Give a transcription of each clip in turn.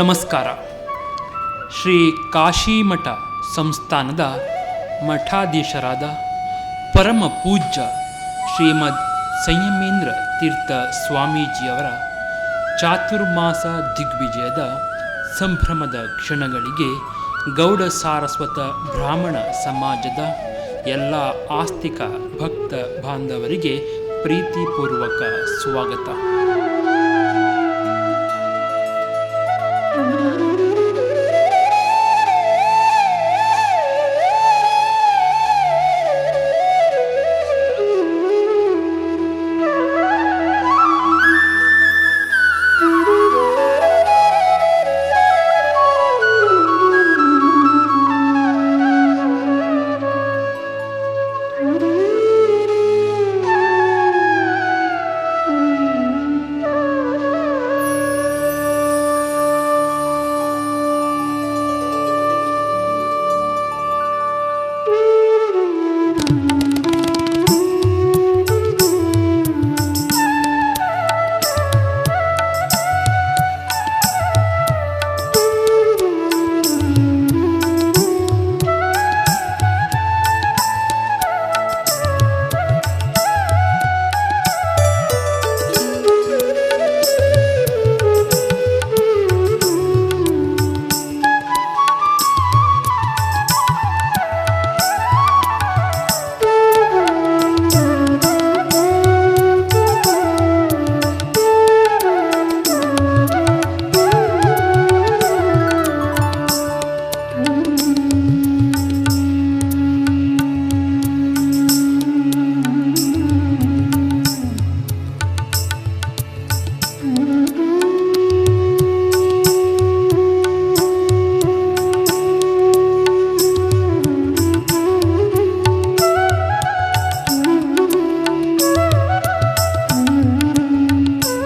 ನಮಸ್ಕಾರ. ಶ್ರೀ ಕಾಶಿಮಠ ಸಂಸ್ಥಾನದ ಮಠಾಧೀಶರಾದ ಪರಮ ಪೂಜ್ಯ ಶ್ರೀಮದ್ ಸಂಯಮೇಂದ್ರ ತೀರ್ಥ ಸ್ವಾಮೀಜಿಯವರ ಚಾತುರ್ಮಾಸ ದಿಗ್ವಿಜಯದ ಸಂಭ್ರಮದ ಕ್ಷಣಗಳಿಗೆ ಗೌಡ ಸಾರಸ್ವತ ಬ್ರಾಹ್ಮಣ ಸಮಾಜದ ಎಲ್ಲ ಆಸ್ತಿಕ ಭಕ್ತ ಬಾಂಧವರಿಗೆ ಪ್ರೀತಿಪೂರ್ವಕ ಸ್ವಾಗತ.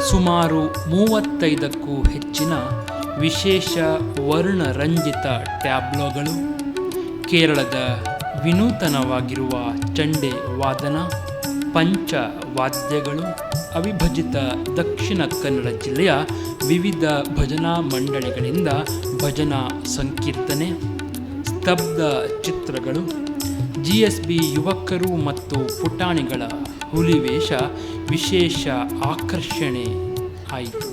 ಸುಮಾರು 35ಕ್ಕೂ ಹೆಚ್ಚಿನ ವಿಶೇಷ ವರ್ಣರಂಜಿತ ಟ್ಯಾಬ್ಲೋಗಳು, ಕೇರಳದ ವಿನೂತನವಾಗಿರುವ ಚಂಡೆ ವಾದನ, ಪಂಚವಾದ್ಯಗಳು, ಅವಿಭಜಿತ ದಕ್ಷಿಣ ಕನ್ನಡ ಜಿಲ್ಲೆಯ ವಿವಿಧ ಭಜನಾ ಮಂಡಳಿಗಳಿಂದ ಭಜನಾ ಸಂಕೀರ್ತನೆ, ಸ್ತಬ್ಧ ಚಿತ್ರಗಳು, GSB ಯುವಕರು ಮತ್ತು ಪುಟಾಣಿಗಳ ಹುಲಿವೇಷ ವಿಶೇಷ ಆಕರ್ಷಣೆ ಆಯಿತು.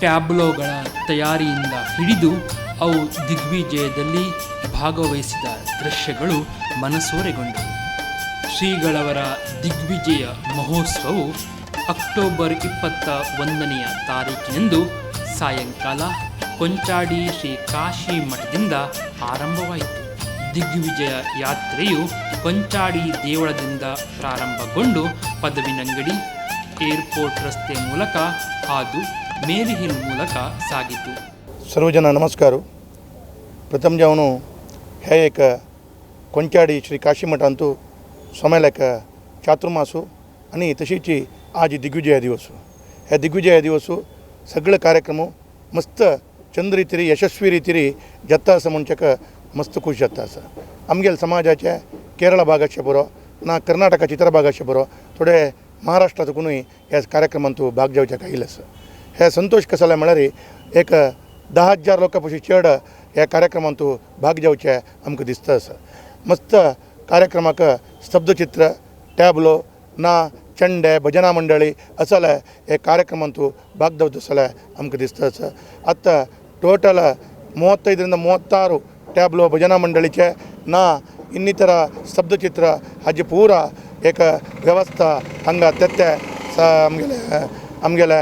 ಟ್ಯಾಬ್ಲೋಗಳ ತಯಾರಿಯಿಂದ ಹಿಡಿದು ಅವು ದಿಗ್ವಿಜಯದಲ್ಲಿ ಭಾಗವಹಿಸಿದ ದೃಶ್ಯಗಳು ಮನಸೂರೆಗೊಂಡವು. ಶ್ರೀಗಳವರ ದಿಗ್ವಿಜಯ ಮಹೋತ್ಸವವು ಅಕ್ಟೋಬರ್ 21ನೇ ತಾರೀಕಿನಂದು ಸಾಯಂಕಾಲ ಕೊಂಚಾಡಿ ಶ್ರೀ ಕಾಶಿ ಮಠದಿಂದ ಆರಂಭವಾಯಿತು. ದಿಗ್ವಿಜಯ ಯಾತ್ರೆಯು ಕೊಂಚಾಡಿ ದೇವಳದಿಂದ ಪ್ರಾರಂಭಗೊಂಡು ಪದವಿನಂಗಡಿ, ಏರ್ಪೋರ್ಟ್ ರಸ್ತೆ ಮೂಲಕ ಹಾದು ಮೇರಿಹಿಲ್ ಮೂಲಕ ಸಾಗಿತು. सर्वजना नमस्कार. प्रथम जावन हे एक कोंचाडी श्री काशी मठांतू सोमेल एक चातुर्मासू आनी तशीच आज दिग्विजय दिवस. हे दिग्विजय दिवस सगळे कार्यक्रम मस्त चंद रितीरी यशस्वी रितीरी जाता आसा म्हणच्याक मस्त खूश जाता आसा. आमगेले समाजाचे केरळ भागाचे बरो ना कर्नाटकाचे इतर भागाचे बरो थोडे महाराष्ट्रातूनय ह्या कार्यक्रमांतू भाग घेवच्याक आयिल्ले आसा. हे संतोष कसो जालें म्हळ्यार एक 10,000 लोकां पशी चड ह्या कार्यक्रमांतू भाग घेवचे आमकां दिसता आसा. मस्त कार्यक्रमाक स्तब्धचित्र, टॅबलो ना चंडे, भजना मंडळी असले हे कार्यक्रमांतू भाग घेवचो जाल्यार आमकां दिसता आसा. आतां टोटल 35 36 टॅबलो भजना मंडळीचे ना ಇನ್ನಿತರ ಸ್ತಬ್ಧಚಿತ್ರ हाजी पूरा एक व्यवस्था हांगा तेत्ते आमगेले आमगेले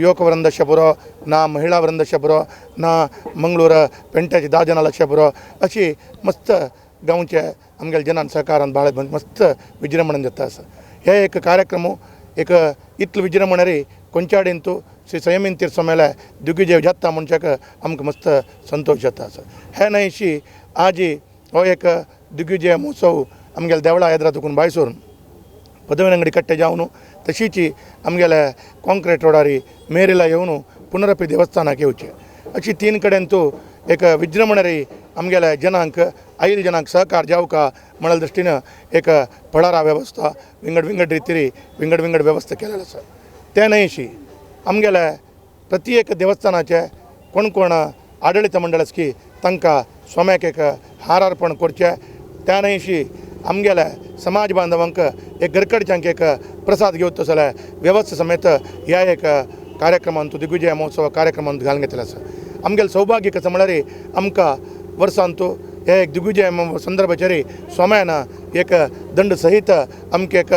युवक वृंदशे पुरो ना महिला वृंदशे पुरो ना मंगळूर पेंट्याचे 10 जणां लक्ष पुरो अशी मस्त गांवचे आमगेले जनान सहकारान भाळ मस्त विजृंभण जाता आसा. हे एक कार्यक्रम एक इतलो विजृंभण कोंचाडींतू श्री संयमीन तीर्थ मेले दिग्विजय जाता म्हणच्याक आमकां मस्त संतोष जाता आसा. हे न्हयशी आजी हो एक दिग्विजय महोत्सव आमगेले देवळा येद्रा तुकून भायर सरून पदवीनंगडी कट्टे जावन तशीच आमगेले कॉन्क्रीट रोडारी मेरीला येवन पुनरपी देवस्थानाक येवचें अशी 3 कडेन तूं एक विजृंभणारी आमगेले जनांक आयल जनांक सहकार जावका म्हळ्या दृश्टीन एक फळारा व्यवस्था विंगड विंगड रितीरी विंगड विंगड व्यवस्था केलेली आसा. ते न्हयशी आमगेले प्रति एक देवस्थानाचे कोण कोण आडळीत मंडळ आसा की तांकां स्वाम्याक एक हार अर्पण करचें. त्या न्हयशी आमगेले समाज बांधवांक एक घरकडच्यांक एक प्रसाद घेवचो जाल्यार व्यवस्था समेत ह्या एक कार्यक्रमांतू दिग्विजय महोत्सव कार्यक्रमांत घालून घेतलें आसा. आमगेलें सौभाग्य कसं म्हळ्यार आमकां वर्सांतू हे एक दिग्विजय संदर्भाचेर स्वाम्यान एक दंड सहित आमकां एक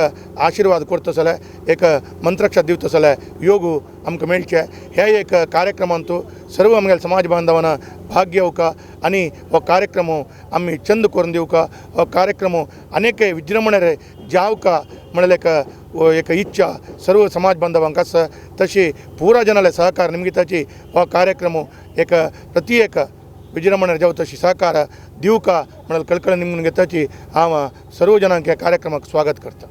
आशिर्वाद करता जाल्यार एक मंत्रक्षा दिवता जाल्यार योग आमकां मेळचें. हे एक कार्यक्रमांतू सर्व आमगेले समाज बांधवांना भाग घेवका आनी हो कार्यक्रम आमी चंद करून दिवका. हो कार्यक्रम अनेक विजृंभणे जावका म्हळ्यार एक एक इच्छा सर्व समाज बांधवांक आसा. तशी पुरा जनाले सहकार निमगिताची हो कार्यक्रम एक प्रति एक विजृंभणे जावं तशी सहकार दिवका म्हळ्यार कळकळ निमगून घेताची हांव सर्व जनांक ह्या कार्यक्रमाक स्वागत करता.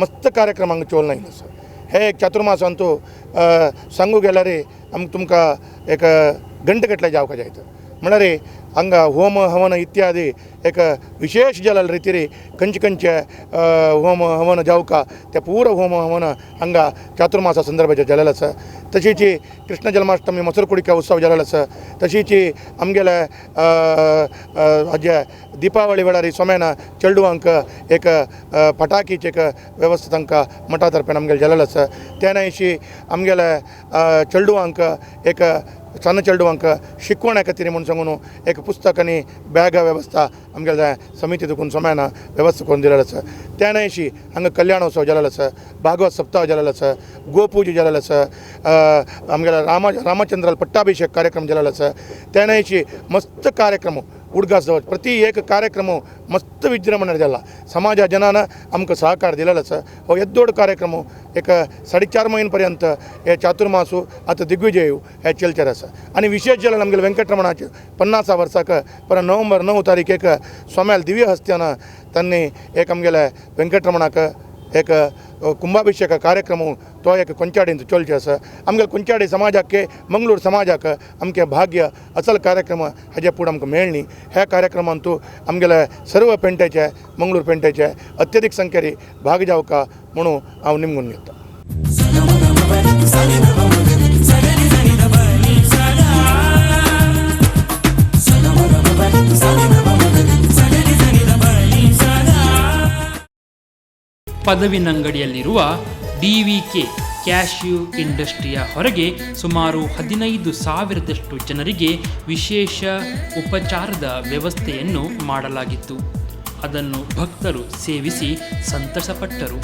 मस्त कार्यक्रम हांगा चोल नायलो आसा. हे एक चातुर्मासांतू सांगू गेल्यार आमकां तुमकां एक घंटे गटले जावका जायत म्हळ्यार हांगा होम हवन इत्यादी एक विशेष जाल्ल्या रितीर खंयचे खंयचे होम हवन जावका ते पूरा होम हवन हांगा चातुर्मासा संदर्भाचेर जालेलो आसा. तशीच कृष्ण जन्माष्टमी मसुरकुडिका उत्सव जालेलो आसा. तशीच आमगेले हाजे दीपावळी वेळार सोमेन चेडवांक एक फटाकीचे एक वेवस्था तांकां मठा तर्फेन आमगेले जालेलो आसा. त्या न्हयशी आमगेले चेडवांक एक सन्न चेडवांक शिकवण्या खातीर म्हूण सांगून एक पुस्तक आनी बॅगा वेवस्था आमगेले समिती देखून सोम्यान वेवस्था करून दिलेलो आसा. त्या न्हयशी हांगा कल्याणोत्सव जालेलो आसा, भागवत सप्ताह जालेलो आसा, गोपूजा जालेलो आसा, आमगेले रामचंद्राल पट्टाभिषेक कार्यक्रम जालेलो आसा. त्या न्हयशी मस्त कार्यक्रम उडगास दवर प्रति एक कार्यक्रम मस्त विजृंभणे जाला. समाजा जनान आमकां सहकार दिलेलो आसा. हो येद्दोड कार्यक्रम एक 4.5 म्हयने पर्यंत हे चातुर्मासू आतां दिग्विजय हे चलचेर आसा. आनी विशेष जाल्यार आमगेले वेंकटरमणाचे 50 वर्साक पर नोव्हेंबर 9 तारीख एक सोम्याल दिव्य हस्त्यान तांणी एक आमगेले वेंकटरमणाक एक कुंभाभिषेक कार्यक्रम तो एक कोंचाडींत चलचे आसा. आमगे कोंचाडी समाजाक मंगळूर समाजाक आमचें भाग्य असल कार्यक्रम हाजे फुडें आमकां मेळ्ळी. ह्या कार्यक्रमांतू आमगेले सर्व पेंटेचे मंगळूर पेंटेचे अत्यधिक संख्येन भाग जावका म्हणून हांव निमगून घेता. ಪದವಿನಂಗಡಿಯಲ್ಲಿರುವ ಡಿವಿಕೆ ಕ್ಯಾಶ್ಯೂ ಇಂಡಸ್ಟ್ರಿಯ ಹೊರಗೆ ಸುಮಾರು 15,000ದಷ್ಟು ಜನರಿಗೆ ವಿಶೇಷ ಉಪಚಾರದ ವ್ಯವಸ್ಥೆಯನ್ನು ಮಾಡಲಾಗಿತ್ತು. ಅದನ್ನು ಭಕ್ತರು ಸೇವಿಸಿ ಸಂತಸಪಟ್ಟರು.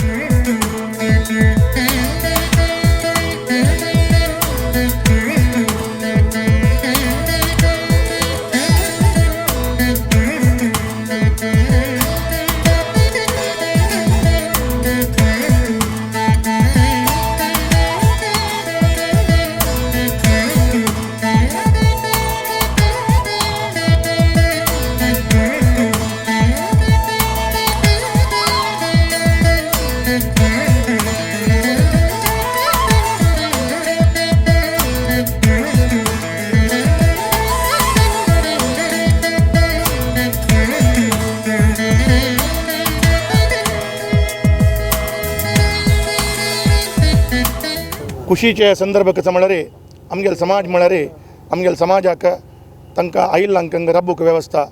ಖುಷಿಚೆ ಸಂದರ್ಭ ಕಸ म्हळ्यार आमगेले समाज म्हळ्यार आमगेले समाजाक तांकां आयिल्ल अंक रब्बूक व्यवस्था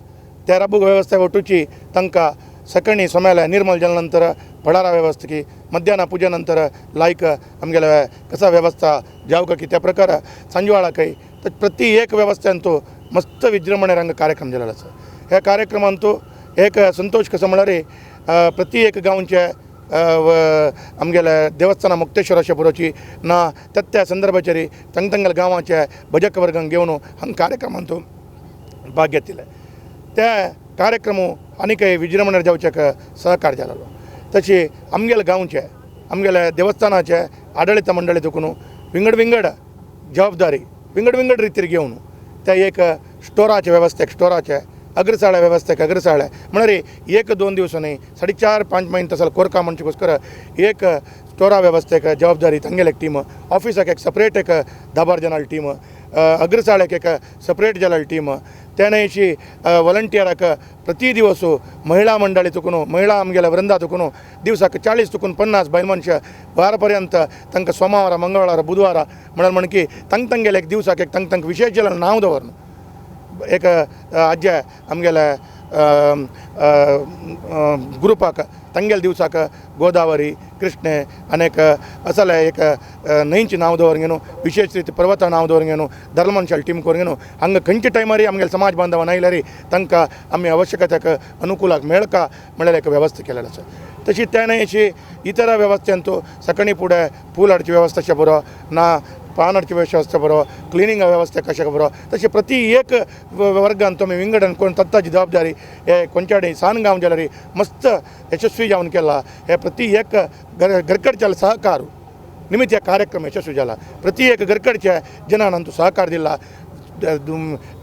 त्या रब्बूक व्यवस्था ಒಟ್ಟುಚಿ तांकां सकाळी सोम्याले निर्मल जाल्या नंतर फळारा व्यवस्था की मध्यान्ह पूजे नंतर लायक आमगेले कसा व्यवस्था जावका की त्या प्रकार सांजवाळाकय तर प्रति एक व्यवस्थेंतू मस्त विजृंभणे रंग कार्यक्रम जालेलो आसा. ह्या कार्यक्रमांतू एक संतोष कसो म्हळ्यार प्रति एक गांवचे आमगेले देवस्थान मुक्तेश्वर अशें पुरोची ना त्या त्या संदर्भाचेर तंगतंगल गांवाचे भजक वर्गांक घेवन हांगा कार्यक्रमांतू भाग घेतिल्ले. त्या कार्यक्रम आनीकय विजृंभणे जावच्याक सहकार जालो. तशी आमगेले गांवचे आमगेले देवस्थानाचे आडळीत मंडळी देखून विंगड विंगड जबाबदारी विंगड विंगड रितीर घेवन त्या एक स्टोराचे वेवस्थेक स्टोराचे अग्रसाळ्या व्यवस्थेक अग्रसाळ्या म्हळ्यार एक दोन दिवस न्ही 4.5-5 म्हयने तसो कोरका म्हणचेकोस्कर एक स्टोरा व्यवस्थेक जबाबदारी तांगेले एक टीम, ऑफिसाक एक सपरेट एक 10-12 जणांची टीम, अग्रसाळ्याक एक सपरेट जाल्यार टीम, त्या न्हयशी वॉलंटियराक प्रति दिवस महिळा मंडळी तुकून महिळा आमगेल्या वृंदा तुकून दिवसाक 40 तुकून 50 बायल मनशां वारपर्यंत तांकां सोमावारा मंगळवारा बुधवारा म्हळ्यार म्हण की तांक तांगेले एक दिवसाक एक तांक तांकां विशेष जाल्यार नांव दवरन एक आज्या आमगेले ग्रुपाक तांगेले दिवसाक गोदावरी कृष्णे अनेक असले एक न्हंयची नांव दवरून विशेष रीती पर्वता नांव दवरून धर्मनशाल टीम करून हांगा खंयच्या टायमार आमगेले समाज बांधवां आयल्यार तांकां आमी आवश्यकतेक अनुकूलाक मेळका म्हळ्यार एक व्यवस्था केलेली आसा. तशी त्या न्हय इतर व्यवस्थेंतू सकाळी फुडें फूल हाडची व्यवस्था अशें बरो ना पान हाडची व्यवस्था बरो क्लिनींग व्यवस्था कशें बरो तशें प्रति एक वर्गान तुमी विंगडन कोण तत्ताची जबाबदारी हे कोंचाडी सान गांव जाल्यार मस्त यशस्वी जावन केला. हे प्रति एक घरकडच्या सहकार निमित्त हे कार्यक्रम यशस्वी जाला. प्रति एक घरकडच्या जनान आमचो सहकार दिला.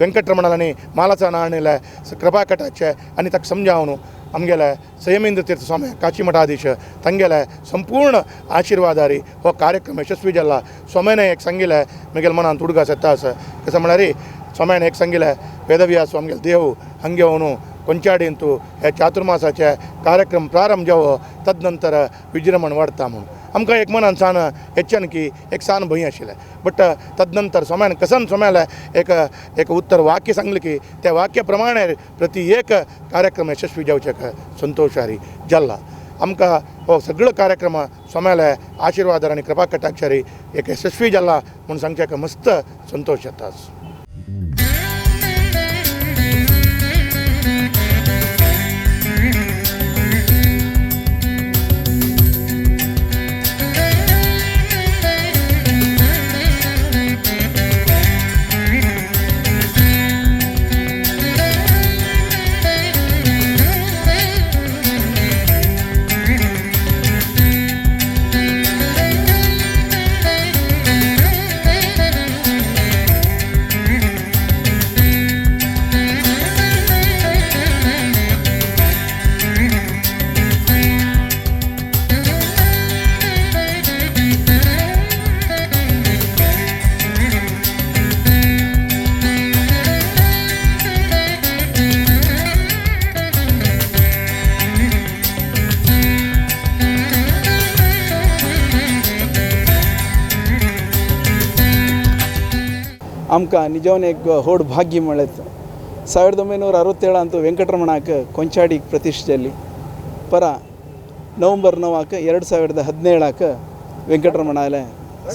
वेंकटरमणालांनी मालाचा नाणेला कृपा कटाक्ष आनी ताका समजावन आमगेले संयमेंद्र तीर्थ स्वामी काशी मठाधीश तांगेले संपूर्ण आशिर्वादारी हो कार्यक्रम यशस्वी जाला. स्वाम्याने एक सांगिल्लें म्हगेल्या मनांत उडगास येता आसा कसो म्हळ्यार स्वाम्याने एक सांगिल्लें वेदव्यास आमगेले देव हांगे येवन कोंचाडींतू ह्या चातुर्मासाचे कार्यक्रम प्रारंभ जावो तदनंतर विजृंभण वाडता म्हणून आमकां एक मनान सान हेच्यान की एक सान भंय आशिल्लें बट तदनंतर स्वाम्यान कसन स्वाम्याले एक एक उत्तर वाक्य सांगलें की त्या वाक्य प्रमाणे प्रति एक कार्यक्रम यशस्वी जावचे संतोशारी जाला. आमकां हो सगळो कार्यक्रम स्वाम्याले आशिर्वादार आनी कृपा कटाक्षारी एक यशस्वी जाला म्हूण सांगचें मस्त संतोश येता. आमकां निजोन एक व्हड भाग्य मेळत. 1967 ಅಂತೂ ವೆಂಕಟರಮಣಾಕ ಕೊಂಚಾಡಿಗೆ ಪ್ರತಿಷ್ಠೆಯಲ್ಲಿ ಪರ ನವಂಬರ್ 9 2017 ವೆಂಕಟರಮಣಾಲೆ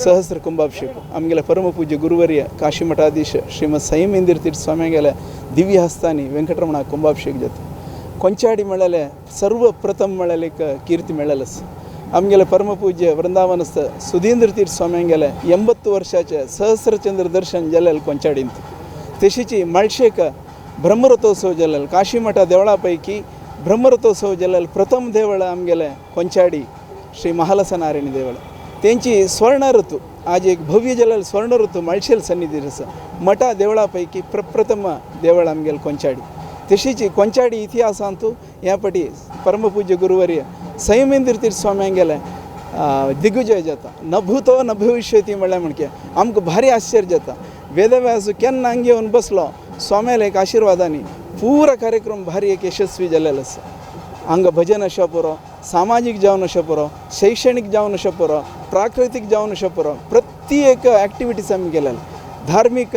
ಸಹಸ್ರ ಕುಂಭಾಭಿಷೇಕ ಆಮೇಲೆ ಪರಮ ಪೂಜ್ಯ ಗುರುವರಿಯ ಕಾಶಿ ಮಠಾಧೀಶ ಶ್ರೀಮದ್ ಸಂಯಮೇಂದ್ರ ತೀರ್ಥ ಸ್ವಾಮಿಗೆಲ್ಲ ದಿವ್ಯ ಹಸ್ತಾನಿ ವೆಂಕಟರಮಣ ಕುಂಭಾಭಿಷೇಕ ಜೊತೆ ಕೊಂಚಾಡಿ ಮಳಲೆ ಸರ್ವ ಪ್ರಥಮ ಮಳಲಿಕ್ಕೆ ಕೀರ್ತಿ ಮೆಳಲಸ್. ಆಮೇಲೆ ಪರಮ ಪೂಜ್ಯ ವೃಂದಾವನಸ್ಥ ಸುಧೀಂದ್ರ ತೀರ್ಥ ಸ್ವಾಮಿಗೆಲ್ಲ 80 ವರ್ಷಾಚೆ ಸಹಸ್ರಚಂದ್ರ ದರ್ಶನ ಜಲ್ಲಲ್ಲಿ ಕೊಂಚಾಡಿಂತು. ತಶಿಚಿ ಮಳ್ಶೇಕ ಬ್ರಹ್ಮರಥೋತ್ಸವ ಜಲ್ಲಲ್ಲಿ ಕಾಶಿಮಠ ದೇವಳ ಪೈಕಿ ಬ್ರಹ್ಮರಥೋತ್ಸವ ಜಲ್ಲಲ್ಲಿ ಪ್ರಥಮ ದೇವಳ ಆಮೇಲೆ ಕೊಂಚಾಡಿ ಶ್ರೀ ಮಹಾಲಸನಾರಾಯಣ ದೇವಳ तेंची स्वर्ण ऋतू आज एक भव्य जलल स्वर्ण ऋतू मळशेल सन्निधी आसा. मठा देवळा पैकी प्रप्रथम देवळ आमगेले ಕೊಂಚಾಡಿ. तशीच ಕೊಂಚಾಡಿ इतिहासांतू ह्या पटी परमपूज्य गुरुवर्य संयमेंद्र तीर्थ स्वाम्यांगेले दिग्विजय जाता. न भूतो न भविष्यती म्हणल्यार म्हणके आमकां भारी आश्चर्य जाता. वेदव्यास केन्ना हांगा येवन बसलो स्वाम्याले एक आशिर्वादांनी पुरा कार्यक्रम भारी एक यशस्वी जालेलो आसा. हांगा भजन अशें पुरो, सामाजीक जावन अशें पुरो, शैक्षणीक जावन अशें पुरो, प्राकृतीक जावन अशें पुरो, प्रति एक एक्टिविटीज आमी केलेले. धार्मीक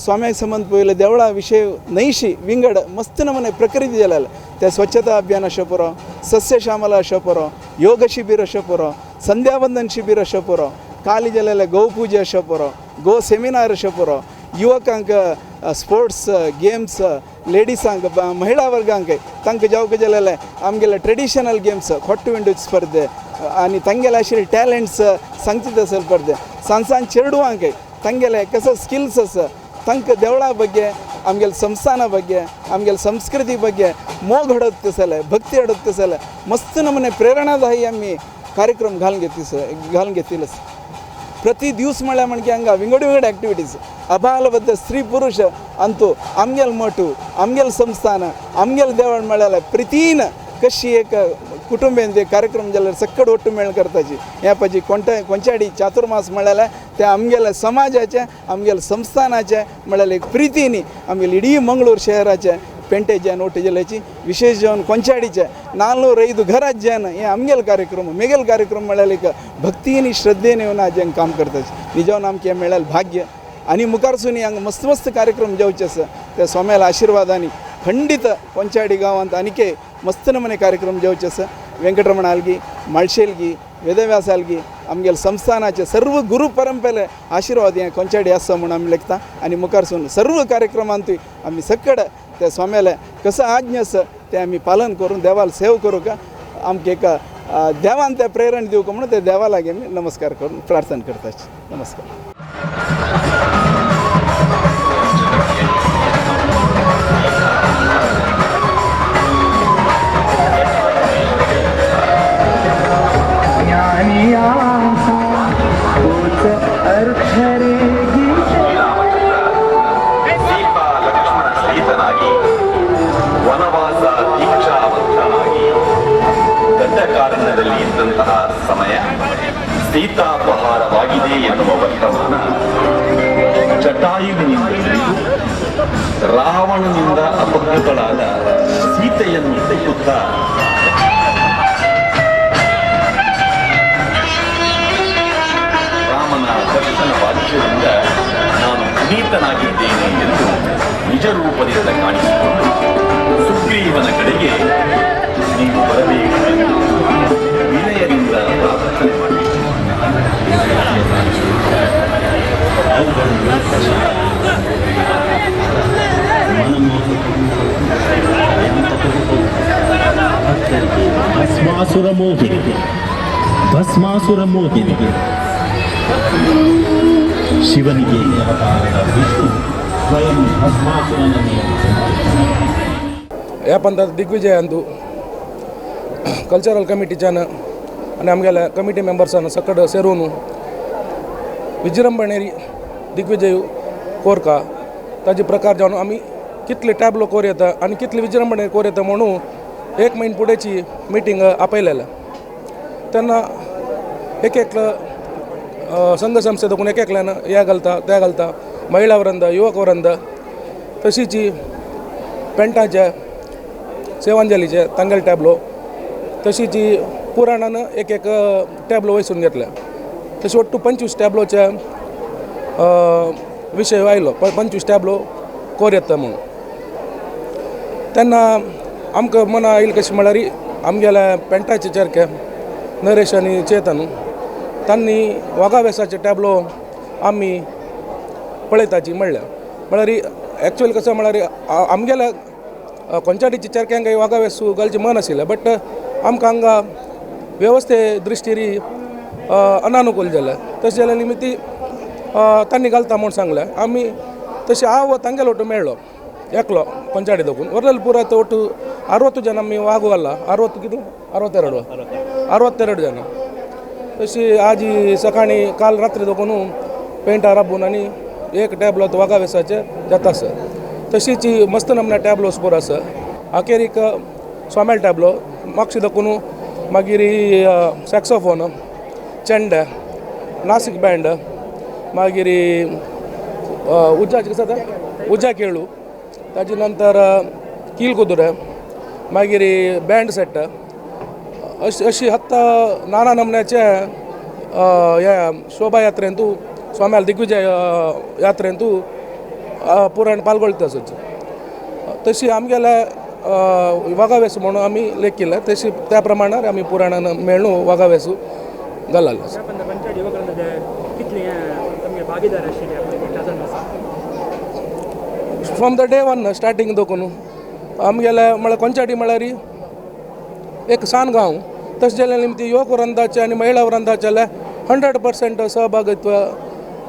स्वाम्याक संबंद पळयले देवळा विशय न्हयशी विंगड मस्त नमुने प्रकृती जालेले. ते स्वच्छता अभियान अशें पुरो, सस्यश्यामला अशें पुरो, योग शिबीर अशें पुरो, संध्यावंदन शिबीर अशें पुरो, काली जालेले गौपूजा अशें पुरो, गो सेमिनार अशें पुरो, युवकांक स्पोर्ट्स गेम्स, लेडिसांक महिळा वर्गांक तांकां जावंक जालेले आमगेले ट्रेडिशनल गेम्स खोट्टू विंडू स्पर्धे आनी तांगेले आशिल्ले टॅलंट्स सांगचे तसले स्पर्धे, सान सान चेडवांक तांगेले कसो स्किल्स आसा तांकां देवळा ಬಗ್ಗೆ आमगेले संस्थाना ಬಗ್ಗೆ आमगेले संस्कृती ಬಗ್ಗೆ मोग हडत तसले भक्ती हडत तसले मस्त नमुने प्रेरणादायी आमी कार्यक्रम घालून घेतिल्लो. प्रति दिवस म्हळ्यार म्हणजे हांगा विंगड विंगड एक्टिविटीज अबालबद्ध स्त्री पुरुष अंतू आमगेल मठू आमगेल संस्थान आमगेल देवळ म्हळ्यार प्रितीन कशी एक कुटुंबेन ते कार्यक्रम जाल्यार सक्कड ಒಟ್ಟು मेळ करताची. ह्या पजी कोंचाडी चातुर्मास म्हळ्यार ते आमगेल्या समाजाचे आमगेल्या संस्थानाचे म्हळ्यार एक प्रितीनी आमगेले इडीं मंगळूर शहराचे पेंटेच्यान ಒಟ್ಟು ಜಿಲ್ಲೆची विशेष जावन ಕೊಂಚಾಡಿचे 405 घरात जन हे आमगेल कार्यक्रम मेगेल कार्यक्रम म्हळ्यार एक भक्तीनी श्रद्धेने येवन आज हांगा काम करताची. निजावन आमकां हें मेळ्ळें भाग्य आनी मुखारसून हांगा मस्त मस्त कार्यक्रम जावचे आसा. त्या स्वाम्याल्या आशिर्वादांनी खंडित ಕೊಂಚಾಡಿ गांवांत आनीक मस्त नमुने कार्यक्रम जावचे आसा. वेंकटरमण आलगी, माळशेलगी, वेदव्यास आलगी आमगेले संस्थानाचे सर्व गुरु परंपरे आशिर्वाद हे ಕೊಂಚಾಡಿ आसा म्हूण आमी लेखता आनी मुखारसून सर्व कार्यक्रमांतूय आमी सकड त्या स्वाम्याले कसं आज्ञा आसा तें आमी पालन करून देवाला सेव करूंक आमकां एक देवान तें प्रेरण दिवंक म्हणून ते देवा लागीं आमी नमस्कार करून प्रार्थना करता. नमस्कार. ಸಮಯ ಸೀತಾಪಹಾರವಾಗಿದೆ ಎನ್ನುವ ವರ್ತಮಾನ ಜಟಾಯುವಿನಿಂದ ತಿಳಿದು ರಾವಣನಿಂದ ಅಪಹೃತಳಾದ ಸೀತೆಯನ್ನು ಹುಡುಕುತ್ತಾ ರಾಮನ ದರ್ಶನ ಭಾಗ್ಯದಿಂದ ನಾನು ಪುನೀತನಾಗಿದ್ದೇನೆ ಎಂದು ನಿಜ ರೂಪದಿಂದ ಕಾಣಿಸಿಕೊಂಡು ಸುಗ್ರೀವನ ಕಡೆಗೆ ನೀವು ಬರಬೇಕು ಎಂದು ವಿನಯದಿಂದ ಪ್ರಾರ್ಥನೆ ಮಾಡಿ. ಭಸ್ಮಾಸುರ ಮೋಹಿನಿ, ಭಸ್ಮಾಸುರ ಮೋಹಿನಿ, ಶಿವನಿಗೆ ಅವತಾರದ ವಿಷ್ಣು ಸ್ವಯಂ ಭಸ್ಮಾಸುರನನ್ನು ह्या पंथात दिग्विजय अंदू कल्चरल कमिटीच्यान आनी आमगेल्या कमिटी मेंबर्सान सकट सेरून विजृंभणे दिग्विजय कोरका ताजे प्रकार जावन आमी कितले टॅबलो कोर येता आनी कितले विजृंभणे कोर येता म्हणून एक म्हयनो फुडेंची मिटींग आपयलेलें. तेन्ना एक एकलो संघ संस्थे देखून एक एकल्यान हे घालता ते घालता, महिला वृंद, युवक वृंद, तशीच पेंटाचे सेवांजलीचे तांगेले टॅबलो, तशीच पुराणान एक एक टॅबलो वयसून घेतले. तशें ಒಟ್ಟು 25 टॅबलोचे विशय आयलो, 25 टॅबलो कोर येता म्हणून. तेन्ना आमकां मना आयलें कशें म्हळ्यार आमगेल्या पेंटाचे चरके नरेश आनी चेतन तांणी वाघावेसाचे टॅबलो आमी पळयताची म्हणल्या. म्हळ्यार एक्चुअली कसं म्हळ्यार आमगेल्या कोंचाडीच्या चरक्यांक वाघावेस घालचें मन आशिल्लें, बट आमकां हांगा वेवस्थे दृश्टीरी अनानुकूल जालें. तशें जाल्या निमित्ती तांणी घालता म्हूण सांगलें. आमी तशें हांव तांगेलो ಒಟ್ಟು मेळ्ळो एकलो ಕೊಂಚಾಡಿ ದಕ್ಕून ಒರ್ಲಲ್ಲಿ ಪೂರ ಒಟ್ಟು 60 ಜನ आमी वाग घाला, 60 कितले 62 62 ಜನ. तशी आजी सकाळी काल रात्री देखून पेंटार राबून आनी एक टॅबलो वाघावेसाचे जाता आसा. तशीच मस्त नमना टॅबलोस पुरो आसा. अखेरीक सोमेल टॅबलो मागशे देखून मागीर सॅक्सोफोन, चेंडे, नासीक बँड, मागीर उज्जाचे कसं जाता उज्जा खेळू, ताजे नंतर कील कुदुरे, मागीर बँड सेट, अशी अशी हत्ता नाना नमन्याचे ह्या शोभा यात्रेंतू स्वाम्याल दिग्विजय यात्रेंतू पुराण पाल्गोळटा आसची. तशी आमगेल्या वाघावेस म्हणून आमी लेखिल्लें, तशी त्या प्रमाणार आमी पुराणान मेळून वाघावेस घालले. From the day one starting देखून आमगेल्या म्हळ्यार कोंचाडी म्हळ्यार एक सान गांव, तशें जाल्या निमती युवक वृंदाचे आनी महिला वृंदाचे 100% सहभागित्व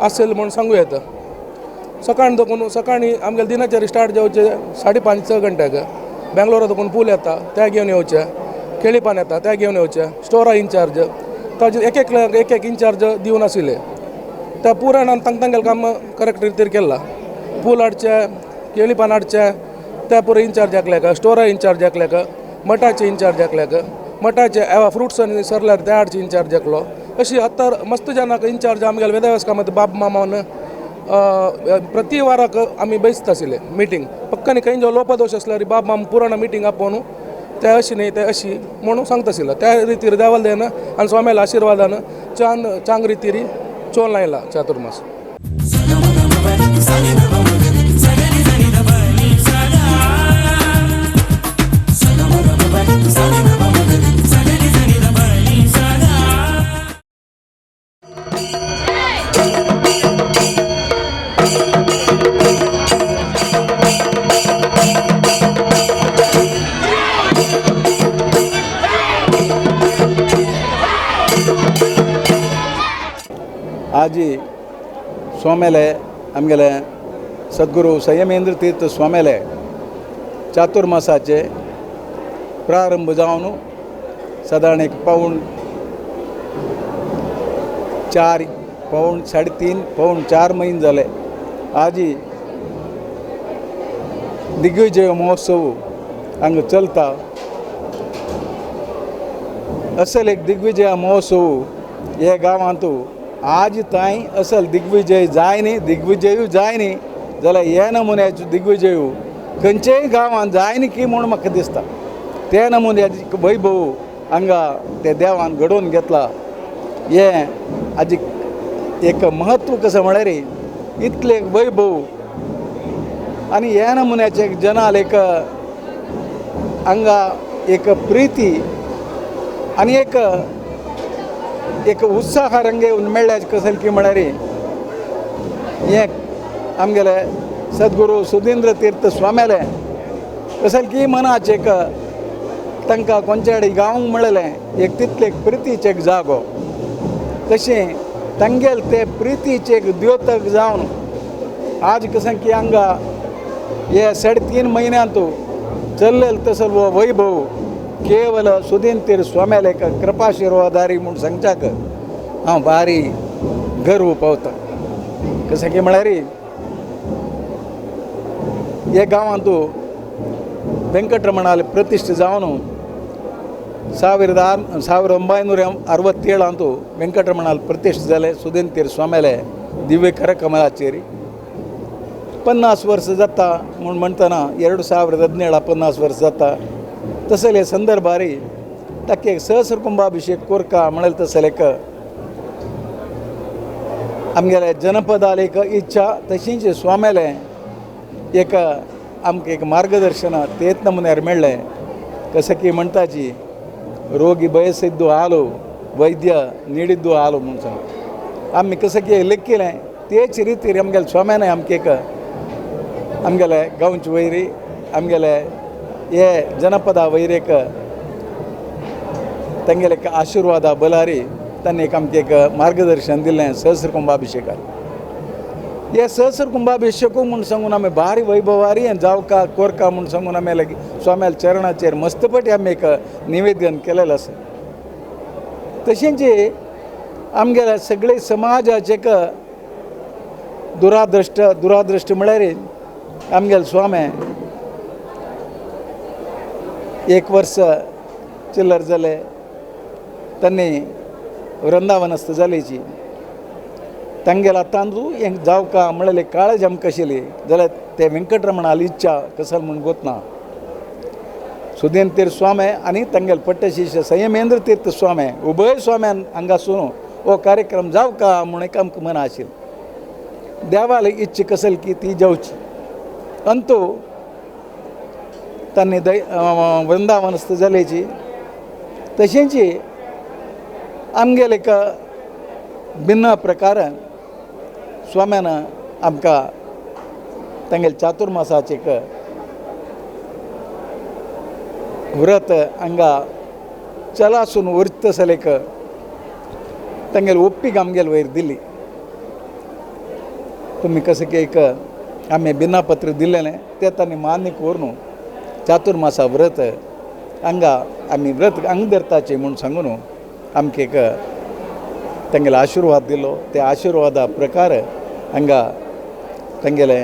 आसेल म्हूण सांगू येता. सकाळी देखून सकाळी आमगेले दिनाचेर स्टार्ट जावचें 5:30 घंट्याक बेंगलोरा देखून पूल येता त्या घेवन येवचें, केळीपान येता त्या घेवन येवचें, स्टोरा इन्चार्ज ताजे एक एक एक एक इन्चार्ज दिवन आशिल्ले. त्या पुराणान तांकां तांगेलें काम करेक्ट रितीर केलां. पूल हाडचें, केळीपान हाडचें, त्या पुरो इन्चार्ज एकल्याक, स्टोरा इन्चार्ज एकल्याक, मठाचे इन्चार्ज एकल्याक, मठाचे फ्रुट्स आनी सरल्यार त्या हाडचे इन्चार्ज एकलो, अशी आतां मस्त जाणांक इन्चार्ज आमगेले वेदव्यास कामत बाब मामान प्रति वाराक आमी बैसता आशिल्ले मिटींग. पक्कानी खंय जो लोपदोश आसल्यार बाब माम पुराण मिटींग आपोवन ते अशी न्ही ते अशी म्हणून सांगता आशिल्ले. त्या रितीर देवाल देना आनी स्वाम्याल्या आशिर्वादान चांग रितीर चोल आयला चातुर्मास. आजी स्वाम्याले आमगेले सद्गुरू संयमेंद्र तीर्थ स्वाम्याले चातुर्मासाचे प्रारंभ जावन सादारण एक 3.75 3.75 3.75 म्हयने जाले. आजी दिग्विजय महोत्सव हांगा चलता. असल एक दिग्विजय महोत्सव हे गांवांत आज तांय असल दिग्विजय जाय न्ही, दिग्विजयूय जाय न्ही जाल्यार हे नमुन्याचो दिग्विजयू खंयचेय गांवांत जाय न्ही की म्हूण म्हाका दिसता. ते नमुन्याचे वैभव हांगा ते देवान घडोवन घेतला. हें हाजी एक म्हत्व कसो म्हळ्यार इतलें एक वैभव आनी ह्या नमुन्याचे एक जनाल एक हांगा एक प्रिती आनी एक एक उत्साह रंगे मेळ्ळ्या कसले की म्हळ्यार हें आमगेले सद्गुरू सुधींद्र तीर्थ स्वाम्याले कसले की मनाचें एक तांकां कोंचाडी गावंक मेळ्ळें एक तितले एक प्रितीचें एक जागो. तशें तांगेले ते प्रितीचें एक द्योतक जावन आज कशें की हांगा हे 3.5 म्हयन्यांत चल्लेलो तसो हो वैभव केवल सुधींद्र तीर्थ स्वाम्याले एक कृपाशिर्वादारी म्हूण सांगच्याक हांव भारी गर्व पावता. कशें की म्हळ्यार हे गांवांत ವೆಂಕಟರಮಣಲ್ಲಿ ಪ್ರತಿಷ್ಠೆ ಜಾವನು 1967 ಅಂತೂ ವೆಂಕಟರಮಣಲ್ಲಿ ಪ್ರತಿಷ್ಠೆ जाले सुधींद्र तीर्थ स्वाम्याले दिव्य करकमलाचेर 50 वर्स जाता म्हूण म्हणटना 2017 50 वर्स जाता. तसले संदर्भार ताका एक सहस्र कुंभाभिषेक कोरका म्हणलें तसले एक आमगेले जनपदाले एक इच्छा तशीच स्वाम्याले एक आमकां एक मार्गदर्शन तेच नमुन्यार मेळ्ळें. कशें की म्हणटाची रोगी बयसिद्दू हालो वैद्य निडिद्दू हालो म्हूण सांग आमी कशें की लेखिलें तेच रितीर आमगेले स्वाम्यान आमकां एक आमगेले गांवचे वयरी आमगेले हे जनपदा वयर एक तांगेले एक आशिर्वादा बलारी तांणी एक आमकां एक मार्गदर्शन दिलें सहस्र कुंभाभिषेकाक. हे सहस्र कुंभाभिषेक म्हूण सांगून आमी भारी वैभवारी जावका कोरका म्हूण सांगून आमी लागीं स्वाम्याल्या चरणाचेर मस्तपटी आमी एक निवेदन केलेलें आसा. तशेंच आमगेल्या सगळे समाजाचे एक दुरादृश्ट म्हळ्यार आमगेले स्वामी 1 वर्स चिल्लर जाले तांणी वृंदावनस्थ जालेची तांगेला तांदूळ हें जावका म्हणलें काळज आमकां आशिल्ली जाल्यार ते वेंकटरमणाली इच्छा कसल म्हूण गोतना सुधींद्र तीर्थ स्वामी आनी तांगेले पट्टशिष्य संयमेंद्र तीर्थ स्वामी उभय स्वाम्यान हांगासून हो कार्यक्रम जावका म्हूण एक आमकां मना आशिल्लें. देवाली इच्छा कसल की ती जावची अंतू तांणी वृंदावनस्थ जालेची. तशेंच आमगेले एक भिन्न प्रकारान स्वाम्यान आमकां तांगेले चातुर्मासाचें एक व्रत हांगा चलासून उरतसले एक तांगेले ओप्पीक आमगेले वयर दिली. तुमी कशें की एक आमी भिन्नपत्र दिल्लें तें तांणी मान्य करून चातुर्मासा व्रत हांगा आमी व्रत हांगा धरताचें म्हूण सांगून आमकां एक तांगेलो आशिर्वाद दिलो. त्या आशिर्वादा प्रकार हांगा तांगेले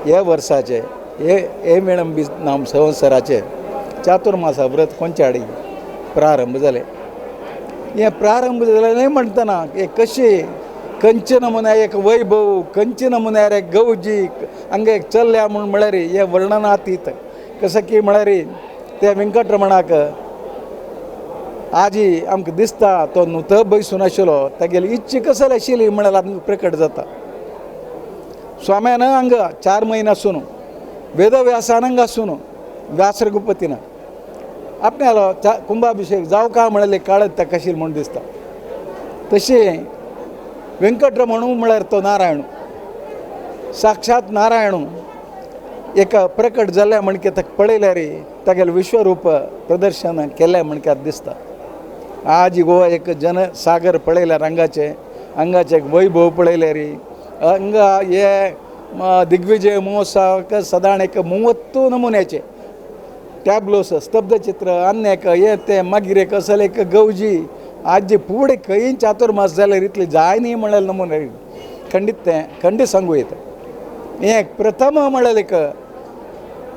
ह्या वर्साचे हे विळंबी नाम संवत्सराचे चातुर्मासा व्रत कोंचाडी प्रारंभ जाले. हें प्रारंभ जालें न्हय म्हणटना एक कशें खंयचे नमुन्यार एक वैभव खंयचे नमुन्यार एक गौजी हांगा एक चल्ल्या म्हूण म्हळ्यार हें वर्णनातीत. कशें की म्हळ्यार त्या वेंकटरमणाक आजी आमकां दिसता तो नुत बैसून आशिल्लो तागेली इच्छा कसली आशिल्ली म्हळ्यार आमकां प्रकट जाता. स्वाम्यान हांगा 4 म्हयने आसून वेदव्यासान हांगा आसून व्यास रघुपतीन आपणालो कुंभाभिषेक जावका म्हणलें काळत ताका आशिल्लें म्हूण दिसता. तशें वेंकटरमण म्हळ्यार तो नारायण साक्षात नारायण एक प्रकट जाल्या म्हणके ताका पळयल्यार तागेलें विश्वरूप प्रदर्शन केलें म्हणक्यात दिसता. आज गोवा एक जनसागर पळयल्यार हांगाचे हांगाचे एक वैभव पळयल्यार हांगा हे दिग्विजय महोत्सवाक सदांच एक 30 नमुन्याचे टॅब्लोस स्तब्धचित्र आनी एक हे तें मागीर एक असले एक गवजी आज जे फुडें खंय चातुर्मास जाल्यार इतले जाय न्ही म्हणल्यार नमुने खंडीत तें खंडीत सांगू येता. हें प्रथम म्हणल्यार एक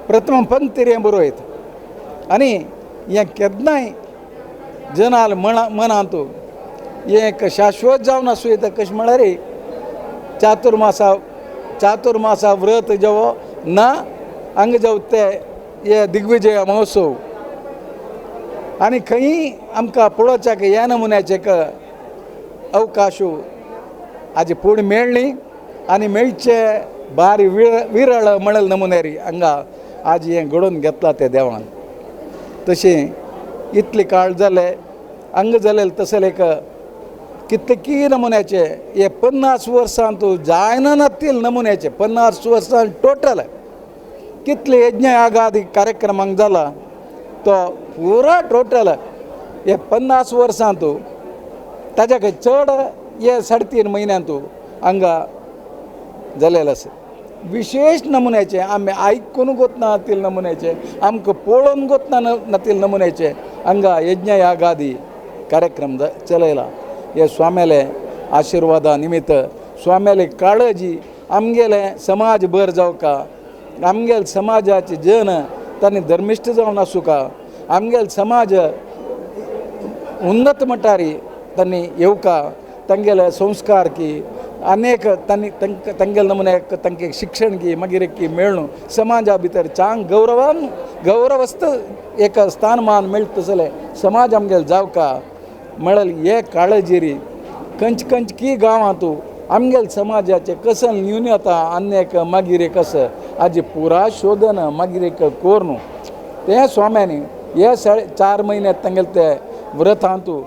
प्रथम पंक्तीर हें बरोवं येता आनी हें केन्नाय जनाल मनांत एक शाश्वत जावन आसूं येता. कशें म्हळ्यार चातुर्मासा व्रत जेवो ना हांगा जावं ते हे दिग्विजय महोत्सव आनी खंयी आमकां पळोवच्याक ह्या नमुन्याचे एक अवकाश आजी पूण मेळ्ळी आनी मेळचे बारी विरळ म्हणल नमुन्यारी हांगा आज हें घडोवन घेतला ते देवान. तशें इतले काळ जाले हांगा जाले तसले एक कितकी नमुन्याचे हे 50 वर्सां तूं जायना नातील नमुन्याचे 50 वर्सां टोटल कितले यज्ञ यागादी कार्यक्रमांक जाला तो पुरा टोटल हे 50 वर्सां तूं ताज्या चड हे 3.5 म्हयन्यांत हांगा जालेलें आसा. विशेष नमुन्याचे आमी आयकून गोतना नातील नमुन्याचे आमकां पळोवन गोतना नातील नमुन्याचे हांगा यज्ञ यागादी कार्यक्रम चलयला. हे स्वाम्याले आशिर्वादा निमित्त स्वाम्याले काळजी आमगेले समाज भर जावका, आमगेले समाजाचे जन तांणी धर्मिश्ट जावन आसूं का, आमगेले समाज उन्नत मटारी तांणी येवका, तांगेले संस्कार की अनेक तांणी तांगेले नमुने तांकां शिक्षण की मागीर की मेळून समाजा भितर चांग गौरवान गौरवस्त एक स्थानमान मेळटा तसलें समाज आमगेले जावका म्हळ्यार हे काळजिरी कंच कंच की गांवांत आमगेले समाजाचे कसन न्यूनता आनी मागीर कसं आजी पुरा शोधन मागीर एक कोरून तें स्वाम्यांनी हे 4.5 म्हयन्यात तांगेले ते व्रतांतू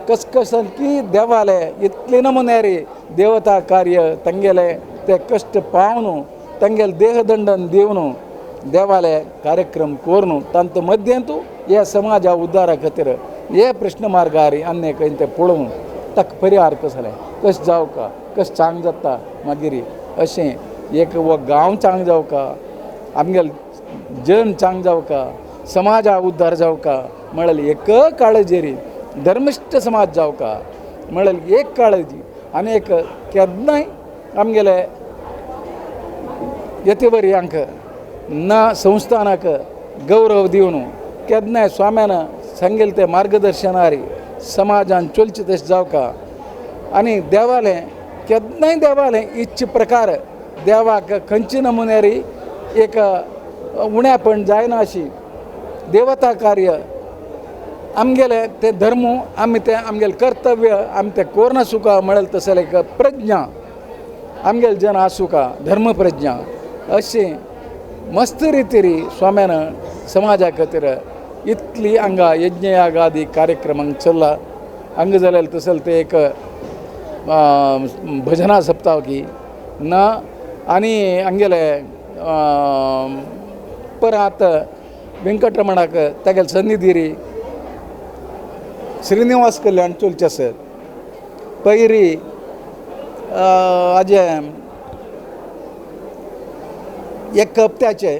कसकसन की देवाले इतले नमुन्यारी देवता कार्य तांगेले ते कश्ट पावन तांगेले देहदंडन दिवन देवाले कार्यक्रम कोरून तांचे मध्यंतू हे समाजा उद्धारा खातीर हे प्रश्न मार्गारी आनी खंय ते पळोवन ताका परिहार कसले कशें जावका कशें चांग जाता मागीर अशें एक हो गांव चांग जावका, आमगेले जन चांग जावका, समाजा उद्धार जावका म्हळ्यार एक काळजेरी धर्मिश्ट समाज जावका म्हळ्यार एक काळजी आनी एक केन्नाय आमगेले यतिवर्यांक ना संस्थानाक गौरव दिवन केन्नाय स्वाम्यान सांगेले ते मार्गदर्शनारी समाजान चलचें तशें जावका आनी देवालें केन्नाय देवालें इच्छ प्रकार देवाक खंयचे नमुन्यारी एक उण्यापण जायना अशी देवता कार्य आमगेले ते धर्म आमी ते आमगेले कर्तव्य आमी ते कोरना सुका म्हळ्यार तसले एक प्रज्ञा आमगेले जन आसूका धर्मप्रज्ञा अशी मस्त रितीरी स्वाम्यान समाजा खातीर इतली हांगा यज्ञयागादी कार्यक्रमांक चल्ला. हांगा जाल्यार तसले ते एक भजना सप्ताह की ना आनी हांगेले परत वेंकटरमणाक तागेले सन्निधिरी श्रीनिवास कल्याण चलचें आसत पयरी हाजे एक हप्त्याचे